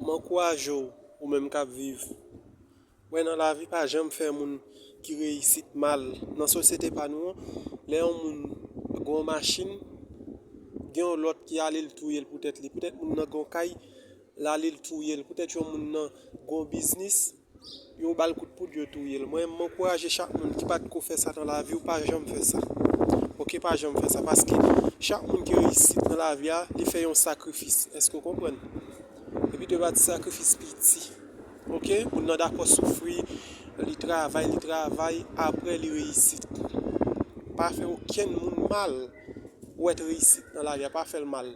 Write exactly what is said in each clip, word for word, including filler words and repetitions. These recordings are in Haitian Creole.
M ankouraje w, ou menm k ap viv. Wè, nan lavi, pa janm fè moun ki reyisit mal. Nan sosyete pa nou an, lè yon moun gen yon machin, gen yon lòt ki ale l touye l poutèt li. Poutèt moun nan gen yon kay, l ale l touye l. Poutèt yon moun nan gen yon biznis, yo ba l kout poud, yo touye l. Mwen, m ankouraje chak moun ki pa t ko fè sa nan lavi w, pa janm fè sa. Oke, pa janm fè sa. Paske chak moun ki reyisit nan lavi a, li fè yon sakrifis. Èske w konprann? Epi de pa ti sakrifis piti. Oke? Moun nan dakò soufri, li travay, li travay, apre li reyisit. Pa fè okenn moun mal ou wè t reyisit nan lavi a, pa fè l mal.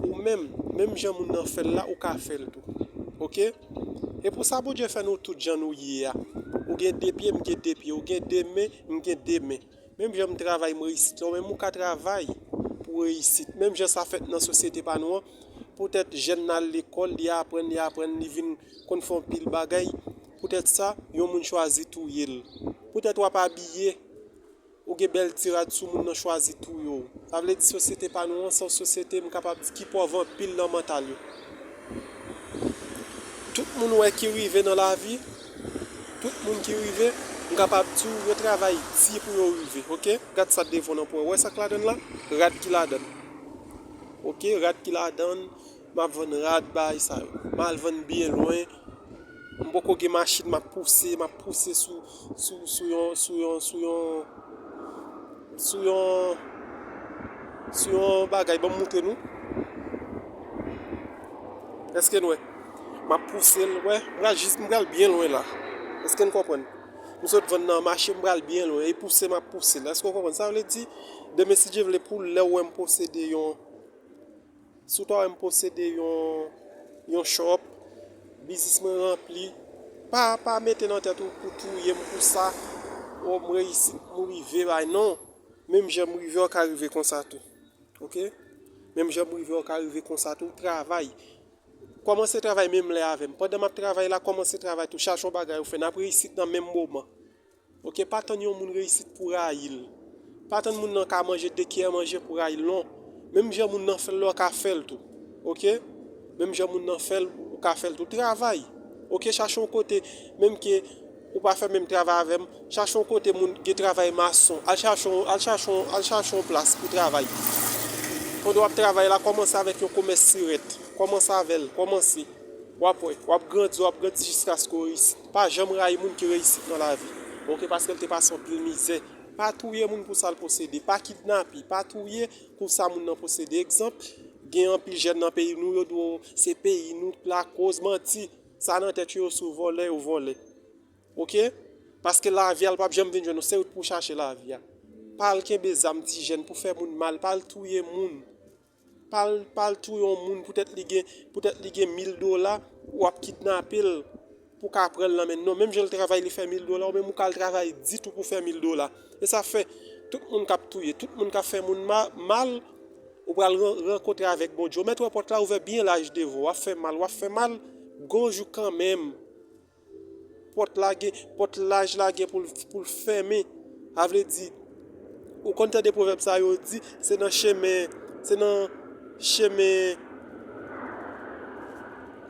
Ou menm, menm jan moun nan fè l la, ou ka fè l tou. Oke? E pou sa Bondye fè nou tout jan nou ye a. Ou gen de pye, m gen de pye. Ou gen de men, m gen de men. Menm jan m travay, m reyisit la, ou menm ou ka travay pou w reyisit. Menm jan sa fèt nan sosyete pa nou an, poutèt jèn nan al lekòl, li aprann, li aprann, li vin konn fè yon pil bagay. Poutèt sa, yon moun chwazi touye l. Poutèt w ap abiye, ou gen bèl ti rad sou, moun nan chwazi touye w. Sa vle di sosyete pa nou an, se yon sosyete, m kapab di, ki pòv anpil nan mantal yo. Tout moun wè ki rive nan lavi, tout moun ki rive, m kapab di w, yo travay di pou yo rive, oke? Gad sa devan w nan pwen. Wè sa k ladann la? Rad ki ladann. Oke, rad ki ladann, m ap vann rad, bagay sa yo. M al vann byen lwen. M poko gen machin, m ap pouse, m ap pouse sou, sou, sou yon, sou yon, sou yon, sou yon, sou yon bagay, ban m moutre nou. Èske n wè? M ap pouse l, wè, m pral jis, m pral byen lwen la. Èske n konprann? M sot vann nan mache, m pral byen lwen, e pouse m ap pouse l. Èske w konprann? Sa vle di, demen, si Dye vle, pou lè w wè m posede yon, si w ta wè m posede yon, yon shop, biznis mwen ranpli, pa, pa mete nan tèt ou pou touye m pou sa, o, m reyisit, m rive, bay, non. Menm jan m rive, w ka rive konsa tou. Oke? Menm jan m rive, w ka rive konsa tou. Travay. Kòmanse travay menm lè avè m. Pandan m ap travay la, kòmanse travay tou. Chache yon bagay ou fè. N ap reyisit nan menm moman. Oke? Pa tann yon moun reyisit pou rayi l. Pa tann moun nan ka manje de kiyè manje pou rayi l, non. Menm jan moun nan fè l la, w ka fè l tou. Oke? Menm jan moun nan fè l, ou ka fè l tou. Travay. Oke? Chache yon kote, menm ke ou pa fè menm travay avè m, chache yon kote moun gen travay mason. Al chache yon, al chache yon, al chache yon plas pou travay. Pandan w ap travay la, kòmanse avèk yon komès sirèt. Kòmanse avè l, kòmanse. W ap wè, w ap grandi, w ap grandi jiskaske w reyisit. Pa janm rayi moun ki reyisit nan lavi. Oke, paske l te pase anpil mizè. Pa touye moun pou sa l posede. Pa kidnape, pa touye pou sa moun nan posede. Egzanp, gen anpil jèn nan peyi nou, yo di w se peyi nou k lakoz, manti. Sa nan tèt yo, yo sou vòlè, yo vòlè. Oke? Paske lavi a, l p ap janm vin jwenn ou. Se ou pou chache lavi a. Pa al kenbe zam, ti jèn, pou fè moun mal. Pa al touye moun. Pa al, pa al touye yon moun poutèt li gen, poutèt li gen mil dola, w ap kidnape l pou ka pran l nan men l. Non, menm jan l travay, li fè mil dola, ou menm ou ka al travay di tou pou fè mil dola. E sa fè, tout moun k ap touye, tout moun k ap fè moun ma-, mal, ou pral ran-, rankontre avèk Bondye. Ou mèt wè pòt la ouvè byen laj devan w. W ap fè mal, w ap fè mal, gon jou kanmenm. Pòt la gen, pòt laj la gen pou l, pou l fèmen. Sa vle di, ou konn tande pwovèb sa yo di, se nan chemen, se nan chemen,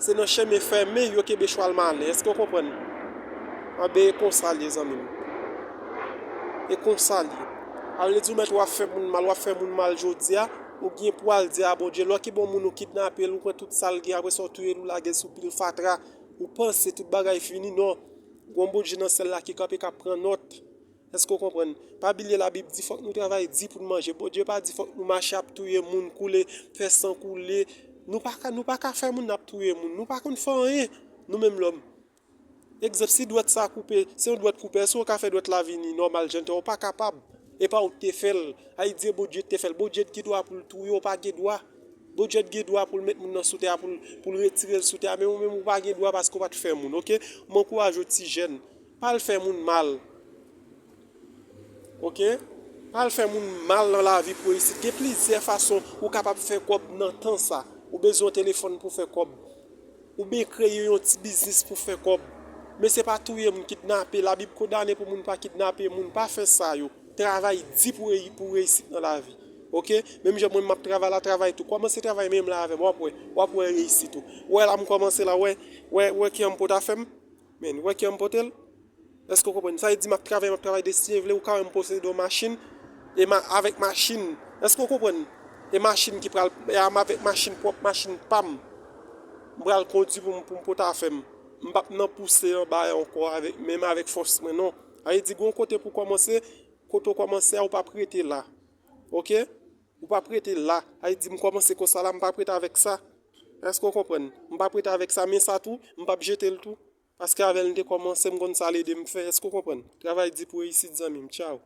se nan chemen fèmen yo kenbe chwal malen. Èske w konprann? Anben, e konsa l ye, zanmi m. E konsa l ye. Sa vle di, ou mèt w ap fè moun mal, w ap fè moun mal jodi a, ou gen pou al di a Bondye, lè w ki bon moun ou kidnape l, ou pran tout sa l gen, apre sa w touye l, ou lage l sou pil fatra. Ou panse tout bagay fini? Non. Gon Bondye nan syèl la ki kanpe, k ap pran nòt. Èske w konprann? Pa bliye Labib di fòk nou travay di pou n manje. Bondye pa di fòk nou mache ap touye moun, koule, fè san koule. Nou pa ka, nou pa ka fè moun n ap touye moun. Nou pa konn fè anyen, nou menm lòm. Egzanp, si dwèt sa koupe, se yon dwèt koupe, èske w ka fè dwèt la vini nòmal jan l te ye? W pa kapab. E pa ou k te fè l. Sa vle di se Bondye k te fè l. Bondye t gen dwa pou l touye w, w pa gen dwa. Bondye t gen dwa pou l met moun nan sou tè a, pou l, pou l retire l sou tè a, men ou menm ou pa gen dwa paske w pa t fè moun, oke? M ankouraje w ti jèn, pa al fè moun mal, oke? Pa al fè moun mal nan lavi pou reyisit. Gen plizyè fason ou kapab fè kòb nan tan sa. Ou bezwen yon telefòn pou fè kòb. Oubyen kreye yon ti biznis pou fè kòb. Men se pa touye moun, kidnape. Labib kondane pou moun pa kidnape moun. Pa fè sa yo. Travay di pou reyi-, pou reyisit nan lavi. Ok? Menm jan mwen m ap travay la, travay tou. Kòmanse travay menm la avè m, w ap wè. W ap wè reyisit ou. Wè la m kòmanse la, wè, wè, wè ki an m pot afè m. Men, wè ki an m pote l. Èske w konprann? Sa vle di m ap travay, m ap travay de si Dye vle, ou ka wè m posede yon machin. E ma, avèk machin. Èske w konprann? E machin ki pral, e a m avèk machin pwòp, machin pa m. M pral kondui pou m, pou m pote afè m. M p ap nan pouse anba ankò avèk, menm avèk fòs mwen, non. Sa vle di, gon kote pou kòmanse, kote w kòmanse a, ou p ap rete la. Ok? Ou p ap rete la. Sa vle di, m kòmanse konsa la, m p ap rete avèk sa. Èske w konprann? M p ap rete avèk sa, men sa tou, m p ap jete l tou. Paske avè l m te kòmanse, m konn sa l ede m fè. Èske w konprann? Travay di pou reyisit, zanmi m. Tchaw.